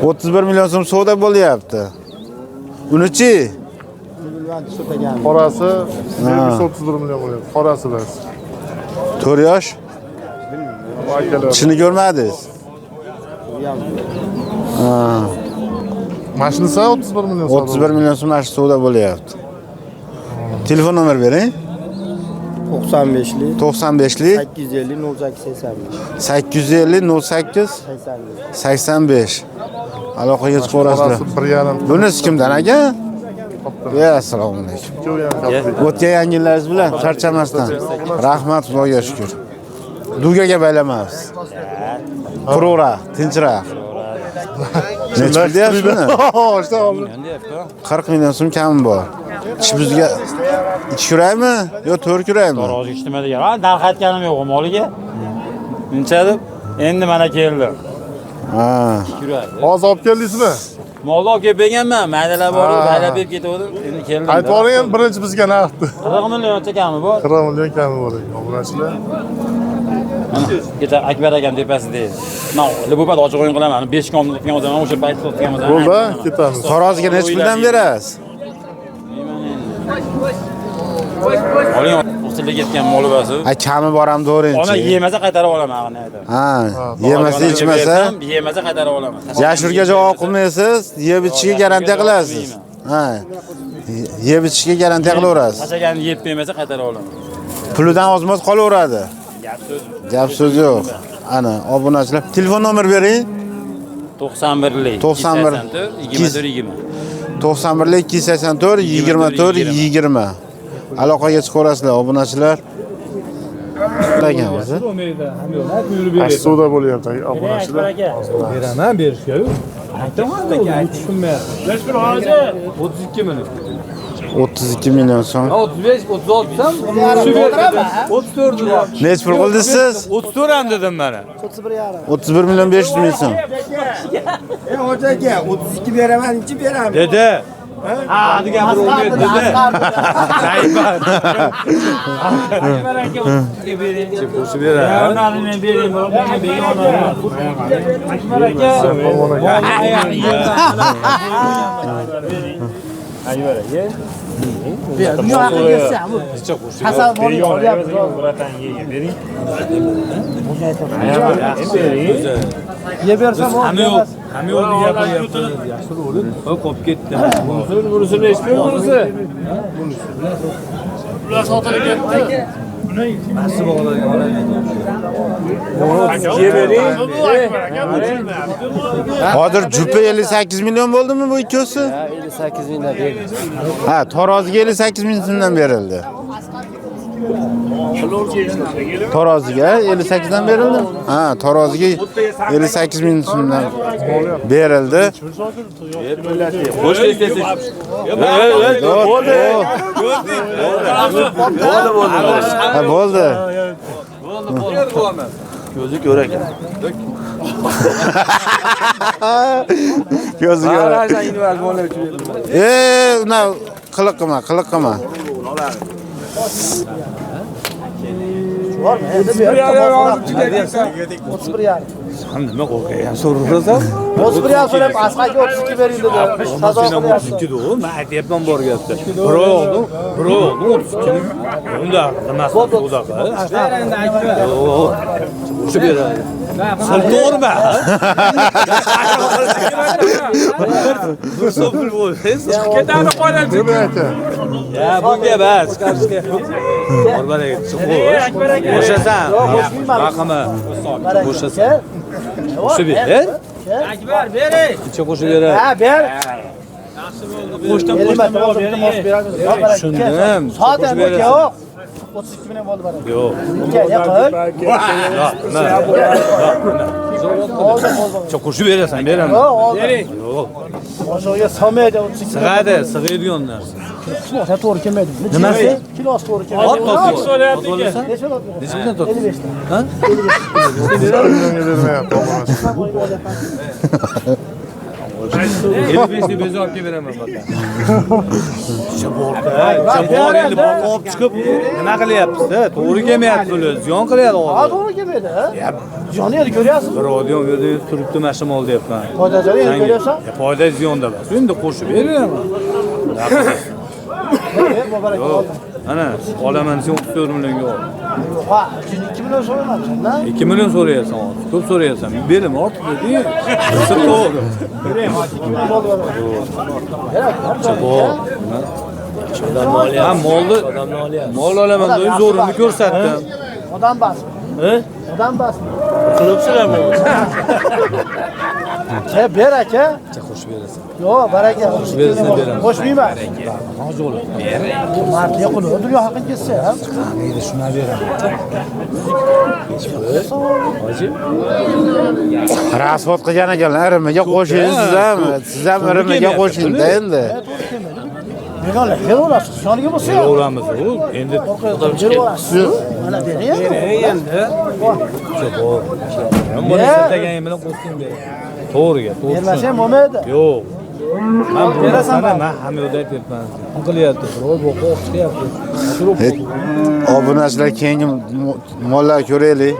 31 million so'm savdo bo'lyapti. Unichi? Qorasi 31 million bo'lyapti. Qorasi bas. 4 yosh. Akalar. Tishini ko'rmadingiz? Mashinasi 31 million savdo. 31 million so'm mana shu savdo bo'lyapti. Telefon nomer bering. 95'li 95lik 850 08 85 850 08 85 85. Aloqaga chiqaverasizlar. Qorasi 1,5. Bunisi kimdan aka? Ya, assalomu alaykum. Ikkovi ham katta. O'tgan yangilaringiz bilan charchamasdan. Rahmat, Xudoga shukr. Dugaga baylamaymiz. Quruqroq, tinchroq. Necha pul deyapsiz buni? Işte oldu. 40 million so'm kami bor. Tish buzga 2 kuraymi yo 4 kuraymi? Rozi nima degan? Ha, narx aytganim yo'q moliga. Uncha deb endi mana keldi. Ha. Kurak. Hozir olib keldingizmi? Molni olib kelib berganman, maydalar bor, maydalab berib ketgandim. Endi keldim. Aytib boring endi birinchi bizga narxni. 40 millioncha kami bor. 40 million kami bor ekan. Obunachilar. Kecha Akbar akam tepasida edi. Men bu payt ochiq o'yin qilaman. 5 kun oldin qilgan bo'lsam, o'sha payt sotgan bo'lsam. Bo'ldi, ketamiz. Taroziga necha puldan berasiz? Oling, o'qsilga ketgan moli basi. A, kami bor ham Ona to'g'rinchi. yemasa qaytarib olaman, ana aytaman. Ha, yemasa ichmasa Yemasa qaytarib olaman. Yashurga javob qilmaysiz, yeb ichishga garantiya qilasiz. Ha. Yeb ichishga garantiya qilaverasiz. Tashaganini yeb bermasa qaytarib olaman. Pulidan ozmoz qolaveradi. Gap so'z. Gap so'z yo'q. Ana, obunachilar, telefon nomer bering. 91lik 91 24 20. 91 284 24 20. Aloqaga chiqaverasizlar obunachilar. Degan o'zi. Ash savdo bo'lyapti obunachilar. Beraman berishga yo'q. Aytaman tushunmayapti. 32 million. 32 million so'm. 35, 36 sam shu berdim. 34 dedim. Necha pul qildingiz siz? 34 ham dedim mana. 31 million 500 ming so'm. Hoca aka 32 beraman, nechi beraman? Dedi. Ha, degan bir o'rni dedi. Qo'shib beradi. Men bering, menga bering. Akbar aka. Hasan boring olyapti. Yeb bersam Hamma yo'q. Hamma yo'q gapiryapti. Yaxshi o'lib, qolib ketdi. Bunisi nechi pul bunisi? Ular sotilib ketdi. Nasib Hozir jupa 58 million bo'ldimi bu ikkosi? 58 mingdan berdi. Ha, taroziga 58 ming so'mdan berildi. Taroziga 58 dan berildi. Ha, taroziga 58 ming so'mdan berildi. Bo'ldi. Ha, bo'ldi. Ko'zi ko'r ekan. Ko'zi ko'r. Na qiliq qilma, qiliq qilma. 31 yarim. Sen nima qo'rqayan so'rasan? 31 yarim so'rab, Asqarga 32 bering dedi. Sazo qilyapti. 32 ku, men aytyapman bor gapni. Biroq, 32 unda nimasi uzaqa? Qo'shib beradi. Siltorma. Bir so'm pul bo'lsa, Ketadi qo'yadi. Nima aka? Ya bunga bas, chiqarishga. Bor qo'sh. Qo'shasan. Raqami. Qo'shasan. Qo'shib ber. Akbar bering. Necha qo'shib beradi? Ha, ber. Qo'shdim, qo'shdim, bering. Tushundim. Soat Qo'shib ham berasan. yo'q. 32 million bo'ldi baraka. Yo'q. Aka, qil. Qo'shib berasan, beraman. Yo'q, oldi. Yo'q. Boshig'iga solmaydi 32. Sig'adi, sig'adigan narsa. Kilosi to'g'ri kelmaydi. Nimasi? Kilosi to'g'ri kelmaydi. Ot So'rayapti ekan. Necha bo'ladi? Necha bilan totdi? 55 ta. Ha? Millionga bermayapti obunachilar. 55 ni bezor olib kelib beraman baka. Bor endi boqib olib chiqib nima qilyapsiz-da? To'g'ri kelmayapti bular. Ziyon qilyapti Ha, hozir. to'g'ri kelmaydi. Ziyonni endi ko'ryapsiz. Bir odam u yerda turibdi mana shu mol deyapman. Foydasini endi ko'ryapsan. Ya foyda ziyonda emas. Endi qo'shib beraman. Ber, baraka Yo'q. Mana olaman sen 34 millionga ol. Ha, 2 million so'raman sendan. 2 million so'rayapsan hozir. Ko'p so'rayapsan. Belim ortiq dedi. Sir to'g'ri. 2 million bo'ldi. Bor. Ha, molni mol olaman deb zo'rimni ko'rsatdim. Odam basmi? Odam basmi? Qilibsizlarmi? E, ber aka. Qo'shib berasan. Yo'q, baraka. Qo'shib berasan, beraman. Qo'shmayman. Hozir o'lib. Mardlik qilib, dunyo haqini ketsa ham. Qaniydi shuni beraman. Hoji. Rasvot qilgan ekanlar, irimiga qo'shing siz ham, siz ham irimiga qo'shing-da endi. Begonlar, beraverasiz. Ziyoniga bo'lsa ham. Beraveramiz u. Endi Beraverasiz. Mana bering endi. Buni sirtaganing bilan qo'shing ber. To'g'ri gap, to'g'ri. Bermasa ham bo'lmaydi. Yo'q. Men Berasan berasan, men ham yo'lda aytyapman. Qilyapti, birov boqib chiqyapti. Obunachilar keyingi mollar ko'raylik.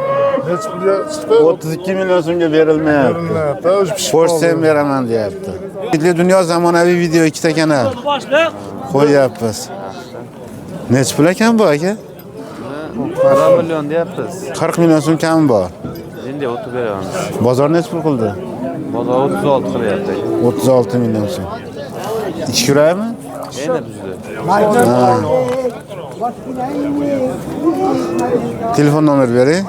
Nechi pulga chiqdi? 32 million so'mga berilmayapti. Berilmayapti. O'sha pishib Qo'shsam qoldi. beraman deyapti. Umidli dunyo zamonaviy video ikkita kanal Boshliq. qo'yyapmiz. Nechi pul ekan bu aka? 40 million deyapmiz. 40 million so'm kami bor. Endi o'tib beramiz. Bozor nechi pul qildi? Bozor 36 qilyapti. 36 million so'm. Ikki kuraymi? Endi buzdi. Telefon nomer bering.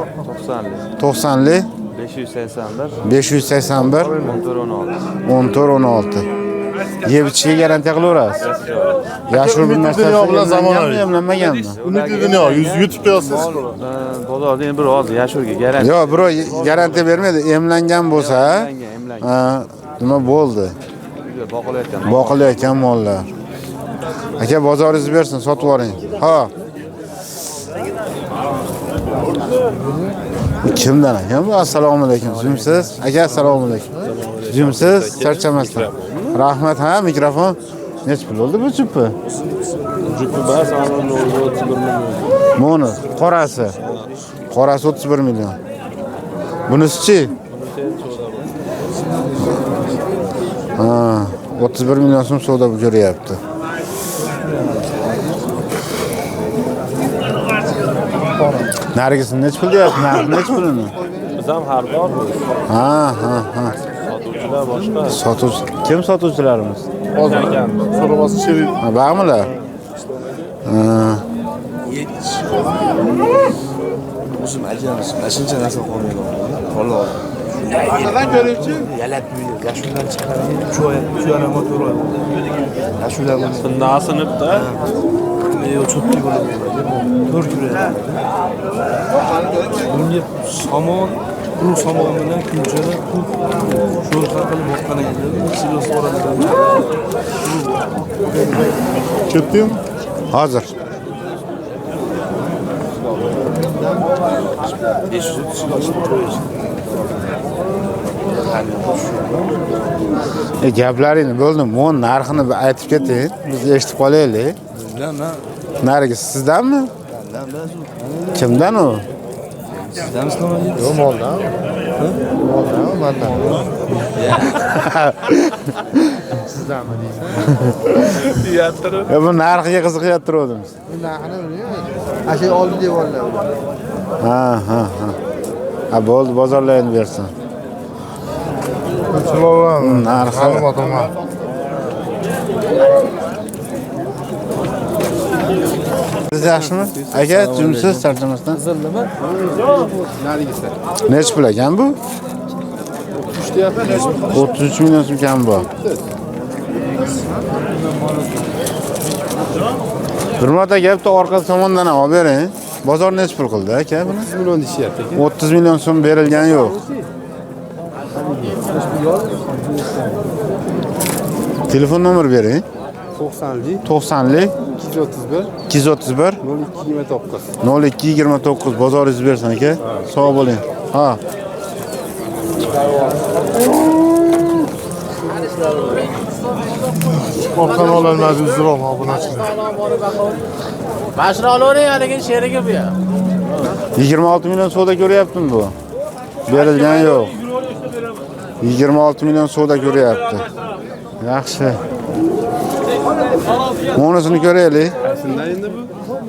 90lik 90lik 581 581 14 16. 14 16. Yeb ichishga garantiya qilaverasiz. Yashur bir Umidli narsasi dunyo bilan emlanganmi, zamonaviy. emlanmaganmi? Umidli dunyo YouTube'da yozsangiz. Mol bozorda endi bir hozir yashurga garantiya. Yo'q, birov garantiya bermaydi. Emlangan bo'lsa, Emlangan, emlangan. ha, nima bo'ldi? Uyda boqilayotgan. Boqilayotgan mollar. Aka bozoringizni bersin, sotib oling. Ha. Kimdan ekan bu? Assalomu alaykum. Jimsiz? Aka assalomu alaykum. Jimsiz? Charchamasdan. Rahmat, ha, mikrofon. Necha pul bo'ldi bu chupi? Jupi bas, ana 31 million. Buni qorasi. Qorasi 31 million. Bunisi-chi? Ha, 31 million so'm savdo ko'ryapti. Narigisini necha pul deyapti? Narxi necha pulini? Biz ham xaridormiz. Ha, ha, ha. Sotuvchilar boshqa. Sotuvchi kim sotuvchilarimiz? Hozir so'ramasi sherik. Ha, barmilar? Ha. Shuncha narsa qolmaydi. Sinibda. Bunga somon, quruq somon bilan kunjara, ko'k sho'rva qilib boqqan ekanlar. Silos orasidan. Ketdingmi? Hozir. Gaplaringni bo'ldim. Mon narxini bir aytib keting. Biz eshitib qolaylik. Narigi sizdanmi? Kimdan u? Yo'q, moldan. Moldan, mandan. Sizdanmi deysan? Ya bu narxiga qiziqyapti turgandim. Narxini bilmayman. Ana shu oldi devorlar. Ha, ha, ha. Ha, bo'ldi, bozorlaringni bersin. Chiroyli. Narxi. Ma'lumot olma. Siz yaxshimi? Aka, jimsiz charchamasdan. Nechi pul ekan bu? 33 million so'm kam bor. Bir marta gapni orqa tomondan ham olib bering. Bozor nechi pul qildi aka buni? 30 million deyishyapti aka. 30 million so'm berilgani yo'q. Telefon nomer bering. 90lik 90lik 231 231 0229. 0229 bozoringiz bersin aka. Sog' bo'ling. Ha. Orqani ololmadi, uzr obunachilar. Mashina olavering, haligi sherigi bu ya. 26 million savdo ko'ryaptimi bu? Berilgan yo'q. 26 million savdo ko'ryapti. Yaxshi. Monisini ko'raylik.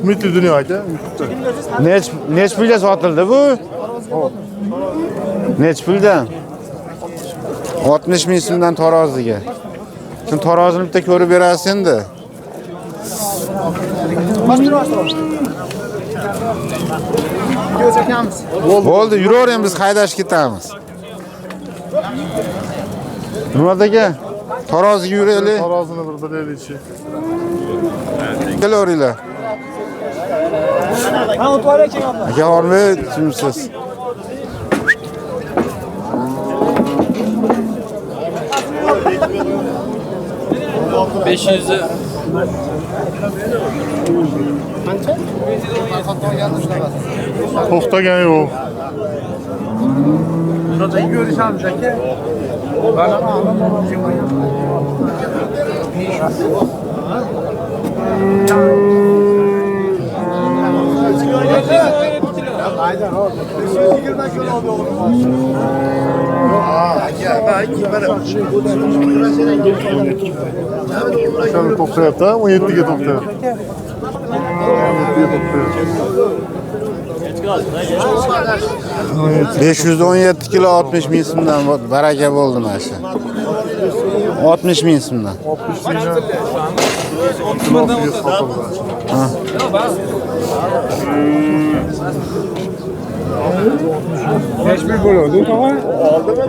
Umidli dunyo aka. Nech pulga sotildi bu? Nech puldan? 60 ming so'mdan taroziga. Sen tarozini bitta ko'rib berasiz endi. Bo'ldi, yuravering, biz haydashib ketamiz. Nurmat aka, taroziga yuraylik. Tarozini bir bilaylikchi. Kelaveringlar. Aka, hormay, kimsiz? To'xtagan yo'q. Shuni to'xtayapti, 17 ga to'xtayapti. 17 ga to'xtayapti. 517 kilo 60 ming so'mdan baraka bo'ldi mana shu. 60 ming so'mdan. 60 mingdan kilosiga sotildi. Nech pul bo'ladi, tog'a? Oldimi?